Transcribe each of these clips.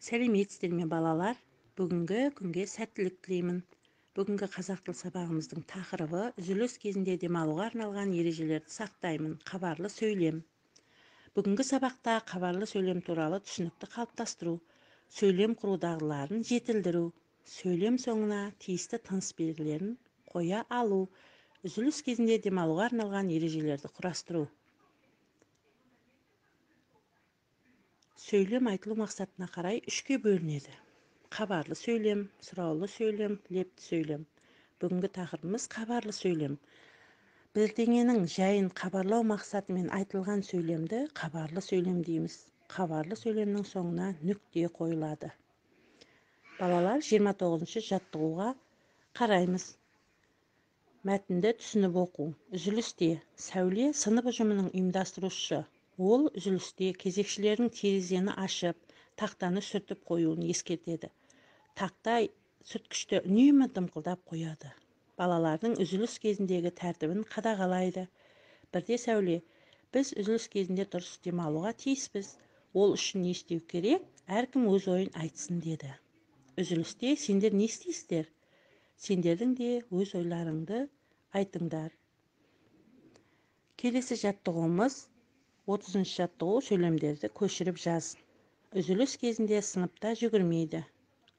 Сәлеметсіздер ме, балалар? Бүгінгі күнге сәттілік тілеймін. Бүгінгі қазақ тіл сабағымыздың тақырыбы: үзіліс кезінде демалуға арналған ережелерді сақтаймын. Хабарлы сөйлем. Бүгінгі сабақта хабарлы сөйлем туралы түсінікті қалыптастыру, сөйлем құру дағдыларын жетілдіру, сөйлем соңына тиісті тыныс белгілерін қоя алу, үзіліс кезінде демалуға арналған ережелерді құрастыру. Сөйлем айтылу мақсатына қарай үшке бөлінеді: хабарлы сөйлем, сұраулы сөйлем, лепті сөйлем. Бүгінгі тақырыбымыз – хабарлы сөйлем. Бірдеңенің жайын хабарлау мақсатымен айтылған сөйлемді хабарлы сөйлем дейміз. Хабарлы сөйлемнің соңына нүкте қойылады. Балалар, 29 жаттығуға қараймыз. Мәтінді түсініп оқу. Үзілісте Сәуле – сынып ұжымының ұйымдастырушысы. Ол үзілісте кезекшілердің терезені ашып, тақтаны сүртіп қоюын ескертеді. Тақта сүрткішті үнемі дымқылдап қояды. Балалардың үзіліс кезіндегі тәртібін қадағалайды. Бірде Сәуле: «Біз үзіліс кезінде дұрыс демалуға тиіспіз. Ол үшін не істеу керек? Әркім өз ойын айтсын», – деді. Үзілісте сендер не істейсіздер? Сендердің де өз ойларыңды айтыңдар. Келесі жаттығуымыз – 30 жаттығу. Сөйлемдерді көшіріп жаз. Үзіліс кезінде сыныпта жүгірмейді,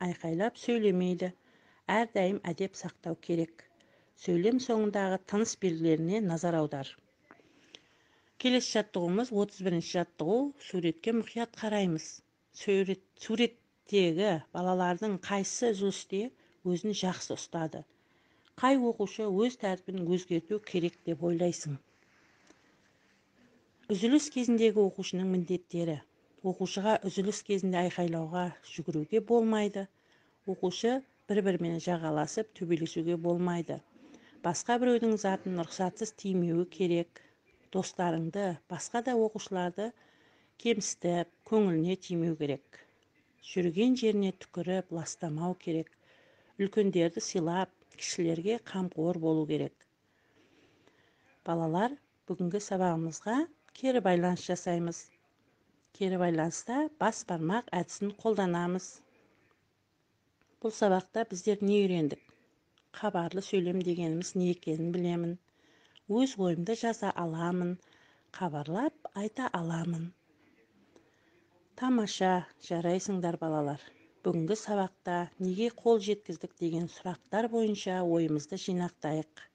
айқайлап сөйлемейді, әрдайым әдеп сақтау керек. Сөйлем соңындағы тыныс белгілеріне назар аудар. Келесі жаттығуымыз – 31 жаттығу. Суретке мұқият қараймыз. Суреттегі балалардың қайсысы үзілісте өзін жақсы ұстады? Қай оқушы өз тәртібін өзгерту керек деп ойлайсың? Үзіліс кезіндегі оқушының міндеттері. Оқушыға үзіліс кезінде айқайлауға, жүгіруге болмайды. Оқушы бір-бірімен жағаласып, төбелесуге болмайды. Басқа біреудің затын рұқсатсыз тимеуі керек. Достарыңды, басқа да оқушыларды кемсітіп, көңіліне тимеу керек. Жүрген жеріне түкіріп, ластамау керек. Үлкендерді сыйлап, кішілерге қамқор болу керек. Балалар, бүгінгі сабағымызға кері байланыс жасаймыз. Кері байланыста бас бармақ әдісін қолданамыз. Бұл сабақта біздер не үйрендік? Хабарлы сөйлем дегеніміз не екенін білемін. Өз ойымды жаза аламын, хабарлап айта аламын. Тамаша, жарайсыңдар, балалар. Бүгінгі сабақта неге қол жеткіздік деген сұрақтар бойынша ойымызды жинақтайық.